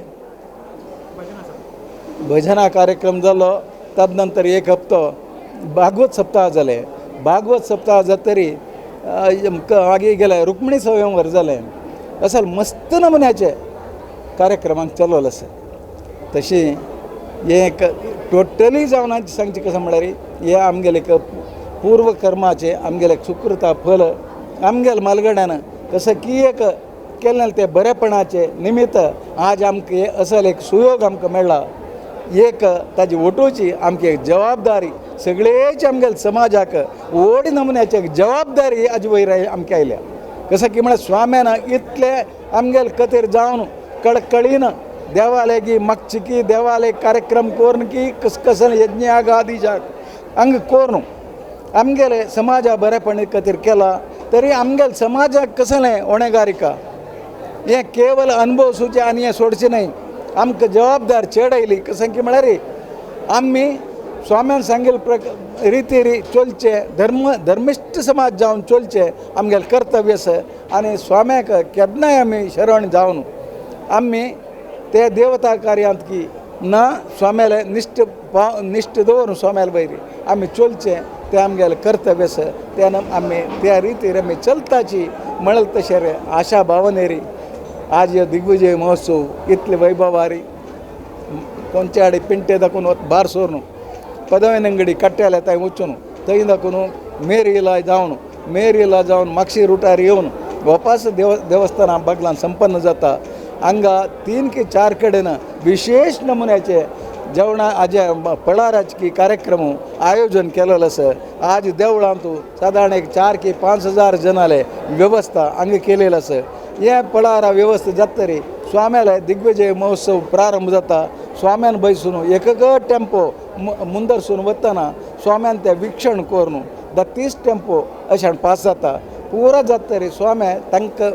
भजना कार्यक्रम जालो. तदनंतर एक हप्तो भागवत सप्ताह जाले. भागवत सप्ताह जातरी मागीर गेले रुक्मिणी स्वयंवर जालें असल मस्त नमुन्याचे कार्यक्रमांक चलवलें आसा. तशें हें एक टोटली जावन सांगचें कशें म्हळ्यार हें आमगेलें एक पूर्व कर्माचें आमगेलें सुकृता फल आमगेले मालगड्यान कसं की एक केलें तें बरेपणाचें निमित्त आज आमकां हें असल एक सुयोग आमकां मेळ्ळा. एक ताजी वटोवची आमची एक जबाबदारी सगळेच आमगेले समाजाक व्हड नमुन्याची एक जबाबदारी आज वयर आमकां आयल्या. कसं की म्हळ्यार स्वाम्यान इतले आमगेले कथेर जावन कळकळीन देवाले की मागची की देवाले कार्यक्रम कोरून की कस कसन यज्ञयागादी हांगा कोरून आमगेले समाजा बरेपण खातीर केला तरी आमगेले समाजाक कसलें ओणेगारिका हें केवल अनुभव सुचें आनी हें सोडचें न्हय. आमकां जबाबदार चड आयली कसं की म्हळ्यार आमी स्वाम्यान सांगेल रितीरी चलचें धर्म धर्मिश्ट समाज जावन चलचें आमगेलें कर्तव्य आसा. आनी स्वाम्याक केन्नाय आमी शरण जावन आमी ते देवता कार्यांत की ना स्वाम्याले निश्ठ निश्ठ दवरून स्वाम्याले वयर आमी चलचें तें आमगेलें कर्तव्य आसा. तेन्ना आमी त्या रितीर आमी चलताची म्हणल तशें आशा भावनेरी आज हे दिग्विजय महोत्सव इतले वैभवारी कोणच्या आडी पिंटे दाखोवन वत भार सोरून पदवेनंगडी कट्ट्याले थंय वचून थंय दाखून मेरीला जावन मेरीला जावन मागशी रुटार येवन वापस देवस्थाना बागलान संपन्न जाता. हांगा 3 की 4 कडेन विशेष नमुन्याचे जेवणा आजे फळाराजकी कार्यक्रम आयोजन केलेलं आसा. आज देवळांत सादारण एक 4 की 5 हजार जनाले व्यवस्था हांगा केलेलं आसा. हे फळारा व्यवस्था जातरी स्वाम्याले दिग्विजय महोत्सव प्रारंभ जाता. स्वाम्यान बैसून एक टेम्पो मुंदरसून वतना स्वाम्यान ते वीक्षण करून 30 टेम्पो अशें पास जाता. पुरा जातरी स्वाम्या तांकां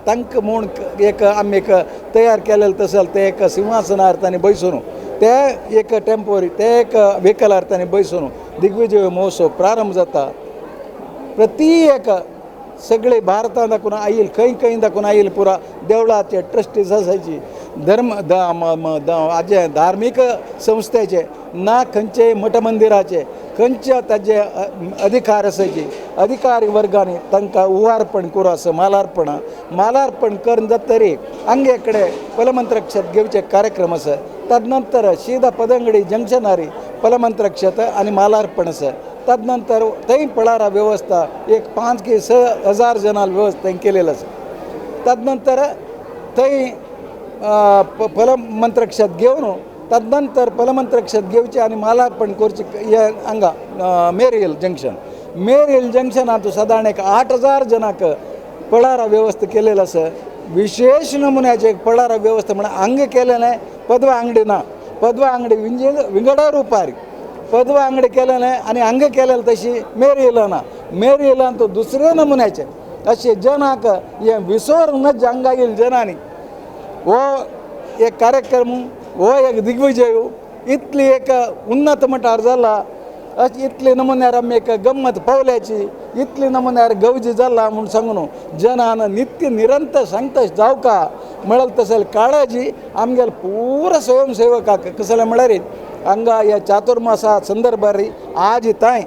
तांकां म्हूण एक आमी एक तयार केलेलें तसलें तें एक सिंहासनार तांणी बैसून ते एक टेम्पोरी ते एक व्हेकलार तांणी बैसून दिग्विजय महोत्सव प्रारंभ जाता. प्रति एक सगळे भारतांत दाखून आयल खंय खंय दाखून आयल पुरा देवळाचे ट्रस्टीज आसायची धर्म हाजे धार्मीक संस्थेचे ना खंयचे मठ मंदिराचे खंयच्या ताजे अधिकार आसायची अधिकारी वर्गांनी तांकां उवार्पण करूं आसा मालार्पण मालार्पण करून जातरी हांगे कडेन फलमंत्रक्षत घेवचे कार्यक्रम आसा. तदनंतर सीधा पदंगडी जंक्शनारी फलमंत्रक्षत आनी मालार्पण आसा. तदनंतर थंय पळारा व्यवस्था एक 5 की 6 हजार जणां व्यवस्था केलेलं आसा. तदनंतर थंय फलमंत्रक्षत घेवन तदनंतर फलमंत्रक्षत घेवचे आनी मालार्पण करचे हे हांगा मेरील जंक्शन मेरील जंक्शनांत सादारण एक 8 हजार जणांक पळारा व्यवस्था केलेलं आसा. विशेष नमुन्याचे पळारा व्यवस्था म्हणून हांगा केलें पदवा आंगडी ना पदवा आंगडी विंगड रुपारी पदवा आंगडी केलें आनी हांगा केलें तशी मेरीला ना मेरीलान तो दुसरे नमुन्याचे अशे जनाक हे विसर नज हांगा येयल जनांनी हो एक कार्यक्रम हो एक दिग्विजय इतली एक उन्नत मठार जाला अशी इतली नमुन्यार आमी एक गम्मत पावल्याची इतली नमुन्यार गवजी जाला म्हूण सांगून जनान नित्य निरंतर सांगता जावका म्हणल तसले काळजी आमगेले पुरा स्वयंसेवकाक कसले म्हळ्यार हांगा ह्या चातुर्मासा संदर्भार आज थंय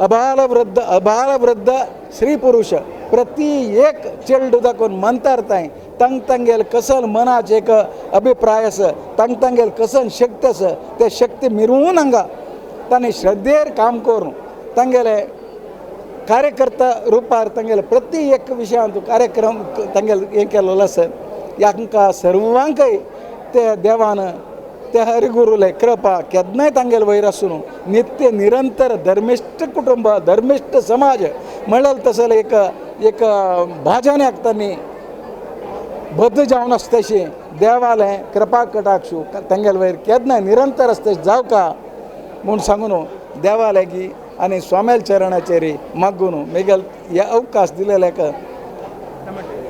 अबालवृद्ध अबालवृद्ध स्त्री पुरुष प्रति एक चेल्डू दाखोवन मंतार थंय तांग तांगेले कसल मनाचे एक अभिप्राय आसा तांग तांगेले कसल शक्ती आसा ते शक्ती मिरून हांगा तांणी श्रद्धेर काम करून तांगेले कार्यकर्ता रुपार तांगेले प्रति एक विशयांत कार्यक्रम तांगेले हें केलेलो आसा. हांकां सर्वांकय ते देवान ते हरिगुरुले कृपा केन्नाय तांगेले वयर आसून नित्य निरंतर धर्मिश्ट कुटुंब धर्मिश्ट समाज म्हणल्यार तसले एक एक भाजन्याक तांणी बद्द जावन आसता तशी देवालें कृपा कटाक्षू तांगेले वयर केन्नाय निरंतर आसता जावका म्हूण सांगून देवाले की आनी स्वाम्याल चरणाचेर मागून मेगेल हे अवकाश दिलेल्याक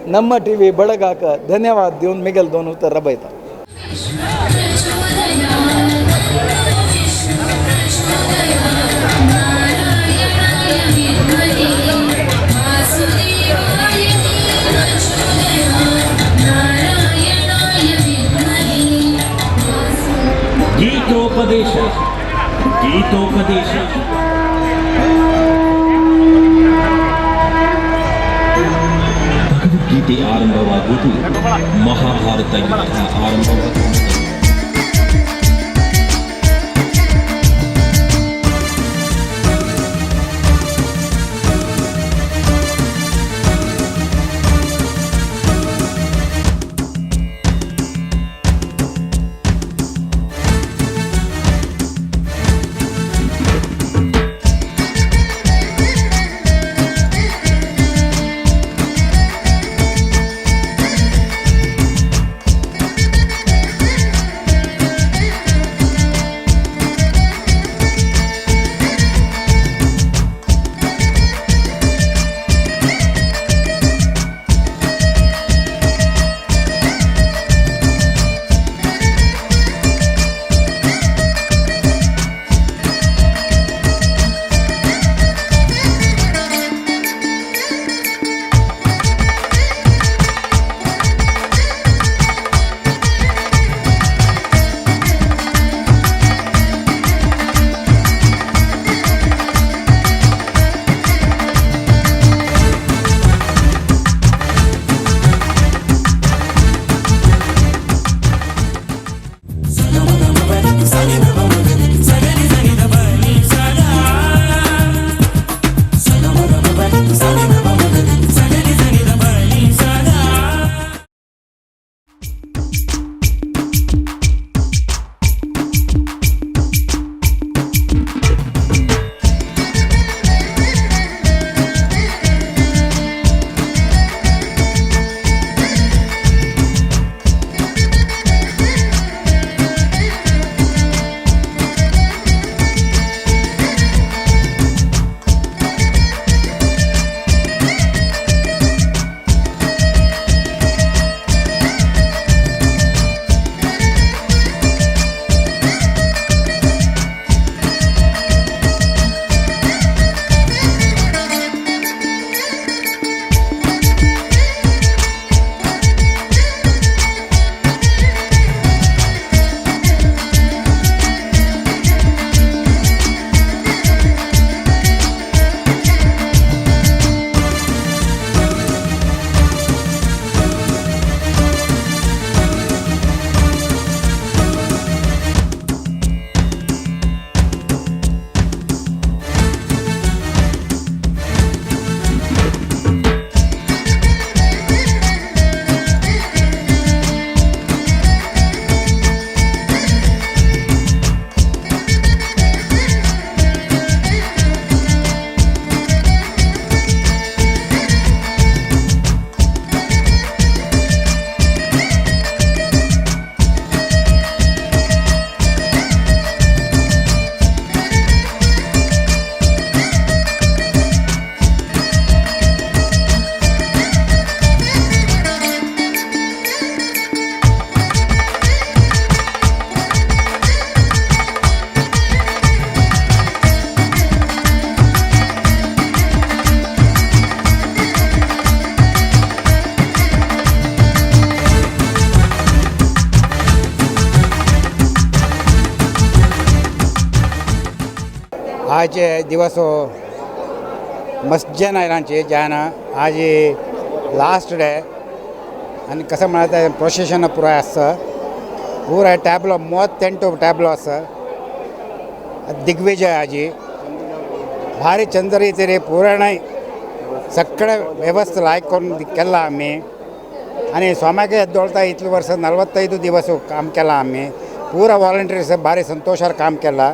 नम्म टीव्ही बळगाक धन्यवाद दिवन मेगेल 2 उतर रबयता. ಗೀತೋಪದೇಶ ಗೀತೋಪದೇಶ. ಭಗವದ್ಗೀತೆ ಆರಂಭವಾಗುವುದು ಮಹಾಭಾರತ ಯುದ್ಧ ಆರಂಭವಾಗುವುದು. आज दिवस मस्त जन आयलांचे जन आज लास्ट डे आनी कसं म्हळ्यार प्रोसेशन पुराय आसता पुराय टॅबलो मोत तेंटो टॅबलो आसा दिग्विजय आजी भारी चंद्र तरी पुराय सगळे व्यवस्था लायक करून केला आमी आनी स्वाम्याक एದ್ದोळता इतले वर्स 45 दिवस काम केला आमी पुरा वॉलंटियर्स भारी संतोषार काम केला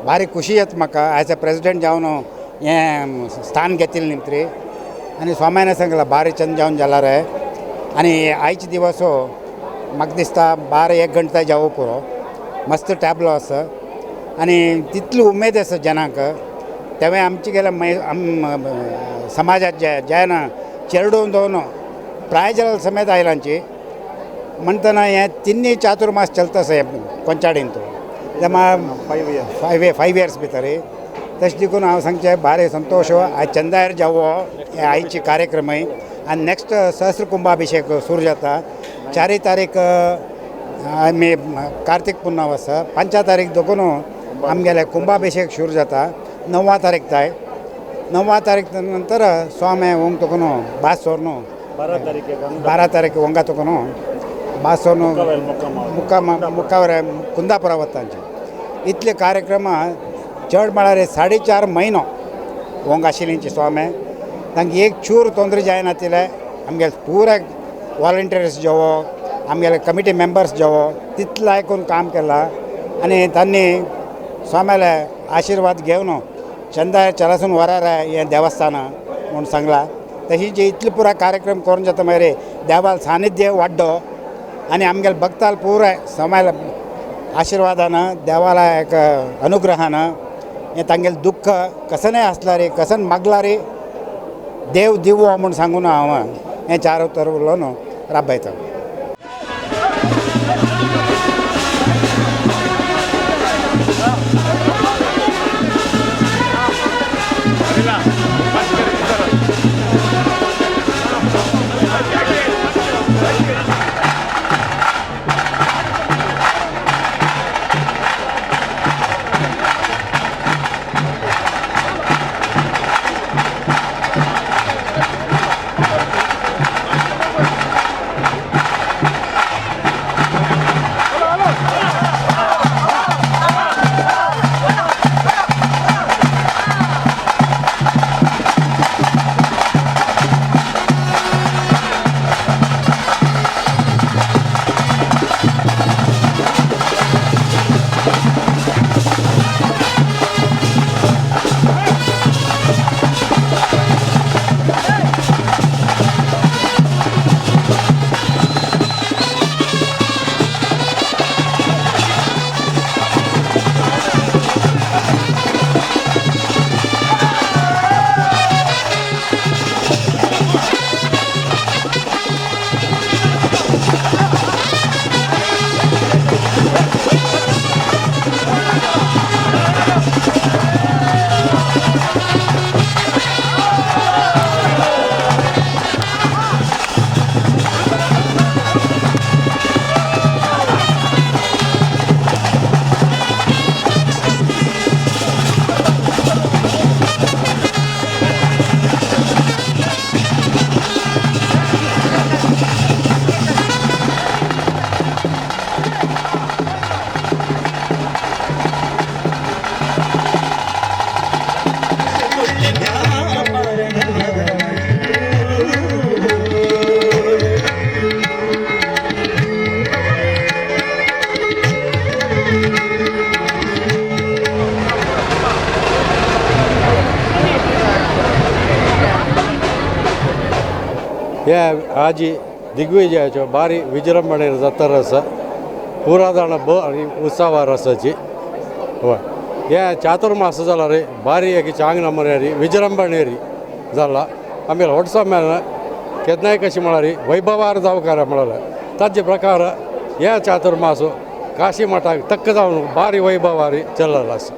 भारी खुशी येता म्हाका एज अ प्रेसिडेंट जावन हें स्थान घेतिल्लें निमत्री आनी स्वाम्याने सांगला भारी चंद जावन जाला रे आनी आयचे दिवस म्हाका दिसता 12-1 घंटा जावो पुरो मस्त टॅबलो आसा आनी तितली उमेद आसा जनांक तेवें आमचे गेले समाजात जे जन चेरडून दवरून प्राय जाल्यार समेत आयलांची म्हणटना हें तिन्ही चातुर्मास चलता आसा हें कोंचाडीन तो तेमा 5 इयर्स भितर तशें देखून हांव सांगचें भारी संतोश आयज चंदायर जावो हे आयचे कार्यक्रमय आनी नेक्स्ट सहस्र कुंभाभिषेक सुरू जाता 4 तारीख आमी कार्तीक पुन्नाव आसा 5 तारीख देखून आमगेले कुंभाभिषेक सुरू जाता 9 तारीख ताय 9 तारीख नंतर स्वामी ओंग तकून बास सोरनु 12 तारीख ओंगा तकून बास सोरनु मुक्कावर कुंदापुरा वतांचे इतले कार्यक्रम चड म्हळ्यार 4.5 म्हयनो ओंग आशिल्लींची स्वामी तांकां एक चूर तोंदरे जायनातिल्लें आमगेले पुराय वॉलंटियर्स जेवो आमगेले कमिटी मेंबर्स जेवो तितलें आयकून काम केलां आनी तांणी स्वाम्याले आशिर्वाद घेवन चंदा चलासून वरार हें देवस्थान म्हूण सांगलां. तशी जे इतले पुराय कार्यक्रम करून जाता मागीर देवाल सानिध्य वाड्डो आनी आमगेले भक्ताल पुराय समायला आशिर्वादान देवाला एक अनुग्रहान हें तांगेलें दुख्ख कसनय आसल्यार कसन मागल्यार देव दिवो म्हूण सांगून हांव हें 4 उतर उलोवन राबयता. आजी दिग्विजयाचो भारी विजृंभणे जाता रस पुरादाण ब उत्सव रसाची हय हे चातुर्मास जाला रे भारी एक चांग नमुने री विजृंभणे री जाला आमेल व्हडसो मेल केन्नाय कशी म्हळ्यार वैभवार जावकार म्हळ्यार ताजे प्रकार हे चातुर्मास काशी मठाक तक्क जावन भारी वैभवारी चलला आसा.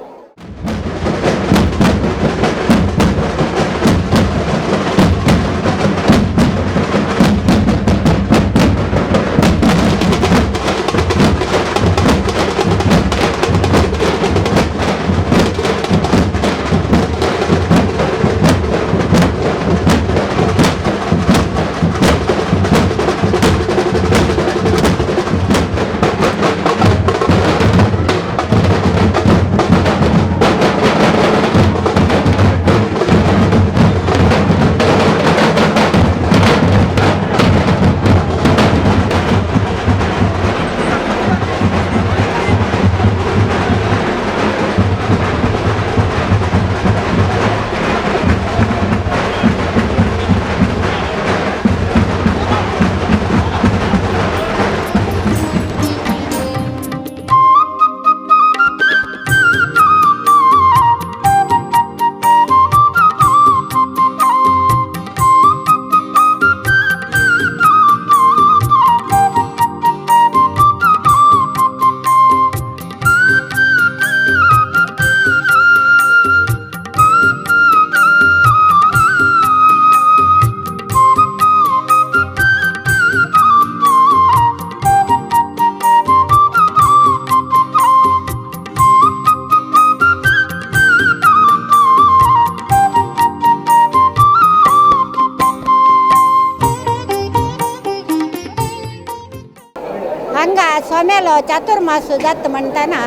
हांगा स्वाम्यालो चातुर्मास जाता म्हणटना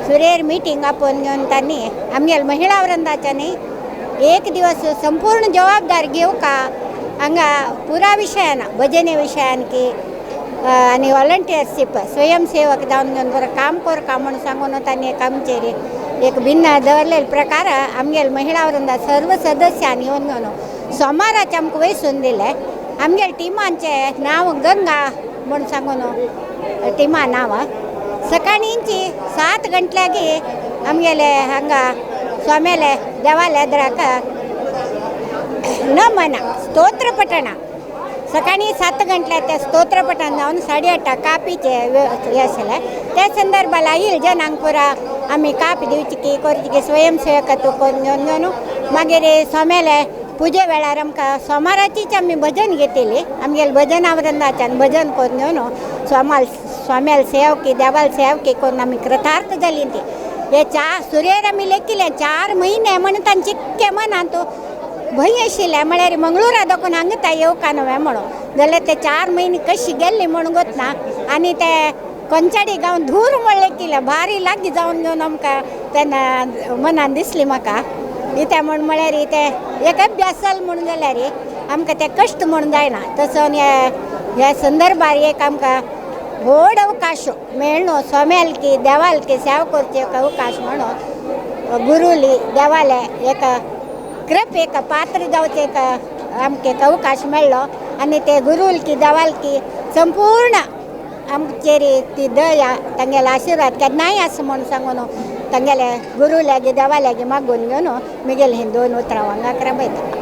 सुरेर मिटींग आपोवन घेवन तांणी आमगेले महिला वृंदाच्यानी एक दिवस संपूर्ण जबाबदार घेवका हांगा पुरा विशयान भजने विशयान की आनी वॉलंटियरशीप स्वयंसेवक जावन घेवन बरें काम करका म्हूण सांगून तांणी एक आमचेर एक भिन्न दवरलेले प्रकार आमगेले महिला वृंदा सर्व सदस्यांनी येवन घेवन सोमाराचे आमकां वयसून दिलें. आमगेले टिमांचें नांव गंगा म्हूण सांगून टिमा नांव. सकाळींची 7 गंटल्यागी आमगेले हांगा स्वाम्याले देवाले एदराक नमन स्तोत्र पठण सकाळी 7 गंटल्या त्या स्तोत्र पठण जावन 8:30 कापीचे हे आसलें. त्या संदर्भाला येईल जनांक पुरा आमी काप दिवची की करची की स्वयंसेवकत्व करून घेवन घेवन मागीर स्वाम्याले पुजे वेळार आमकां सोमाराचीच आमी भजन घेतली. आमगेले भजना वृंदाच्यान भजन करून घेवन स्वाम्याल सेवकी देवाल सेवकी करून आमी कृतार्थ जाली. ती हे चार सुरेर आमी लेखिले 4 म्हयने म्हण तांचे इतके मनांत भंय आशिल्लें म्हळ्यार मंगळुरा दाखोवन हांगा येवका न्हय म्हणून जाल्यार ते 4 म्हयने कशी गेल्ली म्हूण गोतना. आनी ते कोंचाडी गांव धूर म्हणलें कितें भारी लागीं जावन घेवन आमकां तेन्ना मनान दिसली म्हाका इतें म्हूण म्हळ्यार तें एक अभ्यास जालो म्हूण जाल्यार आमकां तें कश्ट म्हूण जायना. तसो ह्या संदर्भार एक आमकां व्हड अवकाश मेळ्ळो स्वाम्याल की देवाल की सेवा करची एक अवकाश म्हणून गुरुली देवाले एक कृप एक पात्र जावचें एक आमकां एक अवकाश मेळ्ळो आनी ते गुरुल की देवाल की संपूर्ण आमचेर ती दया तांगेलो आशिर्वाद केन्नाय आसा म्हूण सांगून तांगेले गुरू लागीं देवा लागीं मागून घेवन म्हगेले ही 2 उतरां हांगा राबयता.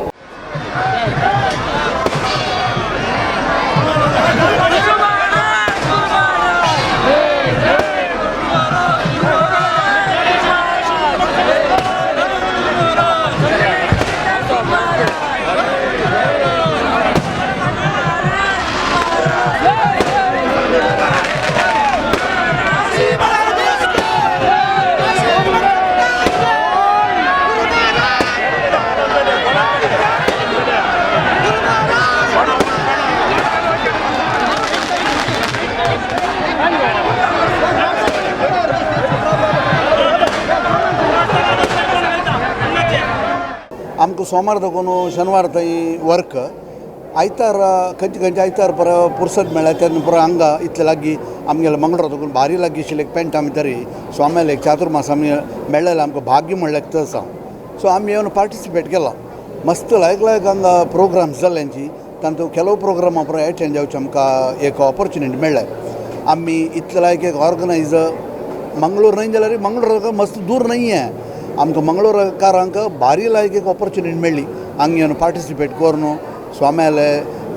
आमकां सोमार दाखोवन शनिवार थंय वर्क आयतार खंयचे खंयचे आयतार पर पुरसत मेळ्ळ्या तेन्ना पुरो हांगा इतले लागीं आमगेले मंगळूर दाखोवन भारी लागीं आशिल्ले एक पेंट आमी तरी स्वाम्याले एक चातुर्मास आमी मेळ्ळेलें आमकां भाग्य म्हणलें तसो आसा. सो आमी येवन पार्टिसिपेट केला. मस्त लायक लायक हांगा प्रोग्राम्स जाल्ले तांची तांतूं ಕೆಲವು प्रोग्रामा पुरो एटेंड जावचें आमकां एक ऑपॉर्चुनिटी मेळ्ळें. आमी इतले लायक एक ऑर्गनायज मंगळूर न्हय जाल्यार मंगळूर मस्त दूर न्हय हें आमकां मंगळूरकारांक भारी लायक एक ऑपॉर्चुनिटी मेळ्ळी हांगा येवन पार्टिसिपेट करून स्वाम्याले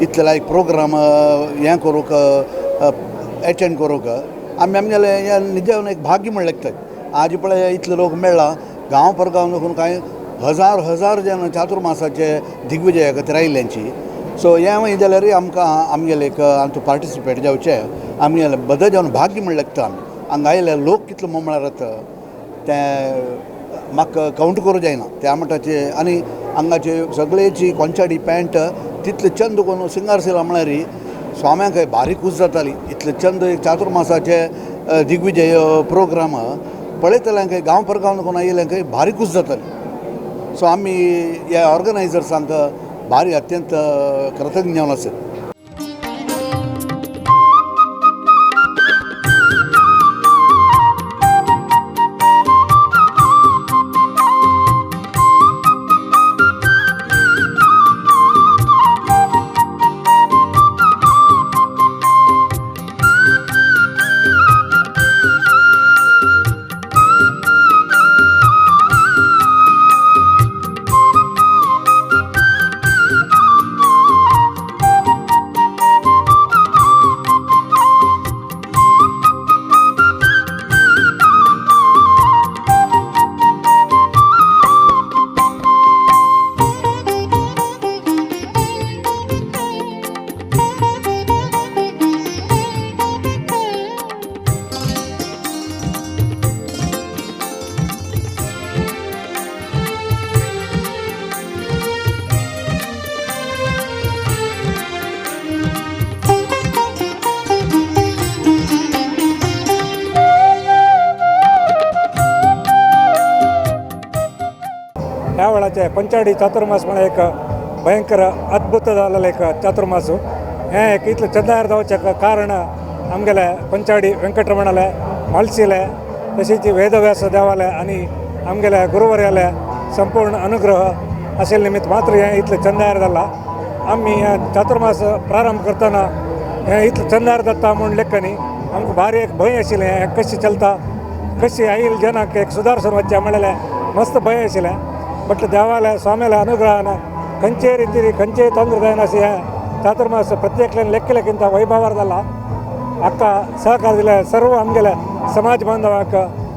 इतले लायक प्रोग्राम हें करूंक एटेंड करूंक आमी आमगेलें हें निजेवन एक भाग्य म्हण लेखतात. आज पळय इतले लोक मेळ्ळा गांव पर गांव देखून कांय हजार हजार जन चातुर्मासाचे दिग्विजया खातीर आयिल्ल्यांची. सो हें जाल्यार आमकां आमगेलें एक आमचो पार्टिसिपेट जावचें आमगेलें बदल जावन भाग्य म्हण लेखता. आमी हांगा आयिल्ले लोक कितलो म्हळ्यार तें म्हाका कावंट करूं जायना त्या मठाचे. आनी हांगाचे सगळेची कोंचाडी पॅन्ट तितले चंद करून सिंगार सिला म्हळ्यार स्वाम्यांक भारी खूश जाताली. इतले चंद चातुर्मासाचे दिग्विजय प्रोग्राम पळयतल्यांक गांव पर गांव कोण आयिल्ल्यांक भारी खूश जाताली. सो आमी ह्या ऑर्गनायजर्सांक भारी अत्यंत कृतज्ञ जावन आसात. चातुर्मासाचे पंचाडी चातुर्मास म्हळ्यार एक भयंकर अद्भुत जाल्लें एक चातुर्मास. हें एक इतलें चंदार जावचें कारण आमगेले पंचाडी वेंकटरमणाले मालसीले तशेंच वेदव्यास देवाले आनी आमगेले गुरुवर्याले संपूर्ण अनुग्रह आशिल्ले निमित्त मात्र हें इतलें चंदार जाला. आमी हें चातुर्मास प्रारंभ करतना हें इतलें चंदार जाता म्हूण लेखनी आमकां भारी एक भंय आशिल्लें, हें कशें चलता कशें आयल जनाक एक सुदारसून वचचें म्हणलें मस्त भंय आशिल्लें. बट देवाले स्वाम्याले अनुग्रहान खंयचे रितीन खंयचेय ತೊಂದರೆ जायनाशी हें चातुर्मास प्रत्येकल्यान लेखलेकिंत वैभवार जाला. हाका सहकार दिले सर्व आमगेले समाज बांधवाक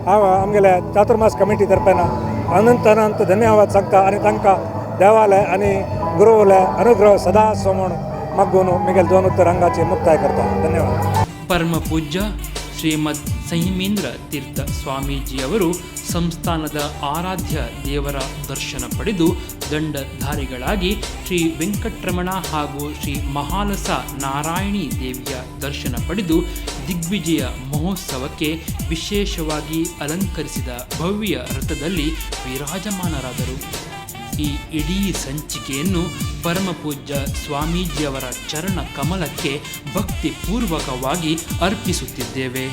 हांव आमगेले चातुर्मास कमिटी तर्फेन अनंत अनंत धन्यवाद सांगता आनी तांकां देवाले आनी गुरुवले अनुग्रह सदा आसो म्हूण मागून मिगेल दोन उत्तर हांगाची मुक्ताय करता. धन्यवाद. ಪರಮ ಪೂಜ್ಯ ಶ್ರೀಮದ್ ಸಂಯಮೇಂದ್ರ ತೀರ್ಥ ಸ್ವಾಮೀಜಿಯವರು ಸಂಸ್ಥಾನದ ಆರಾಧ್ಯ ದೇವರ ದರ್ಶನ ಪಡೆದು ದಂಡಧಾರಿಗಳಾಗಿ ಶ್ರೀ ವೆಂಕಟರಮಣ ಹಾಗೂ ಶ್ರೀ ಮಹಾಲಸ ನಾರಾಯಣಿ ದೇವಿಯ ದರ್ಶನ ಪಡೆದು ದಿಗ್ವಿಜಯ ಮಹೋತ್ಸವಕ್ಕೆ ವಿಶೇಷವಾಗಿ ಅಲಂಕರಿಸಿದ ಭವ್ಯ ರಥದಲ್ಲಿ ವಿರಾಜಮಾನರಾದರು. ಈ ಇಡೀ ಸಂಚಿಕೆಯನ್ನು ಪರಮಪೂಜ್ಯ ಸ್ವಾಮೀಜಿಯವರ ಚರಣ ಕಮಲಕ್ಕೆ ಭಕ್ತಿಪೂರ್ವಕವಾಗಿ ಅರ್ಪಿಸುತ್ತಿದ್ದೇವೆ.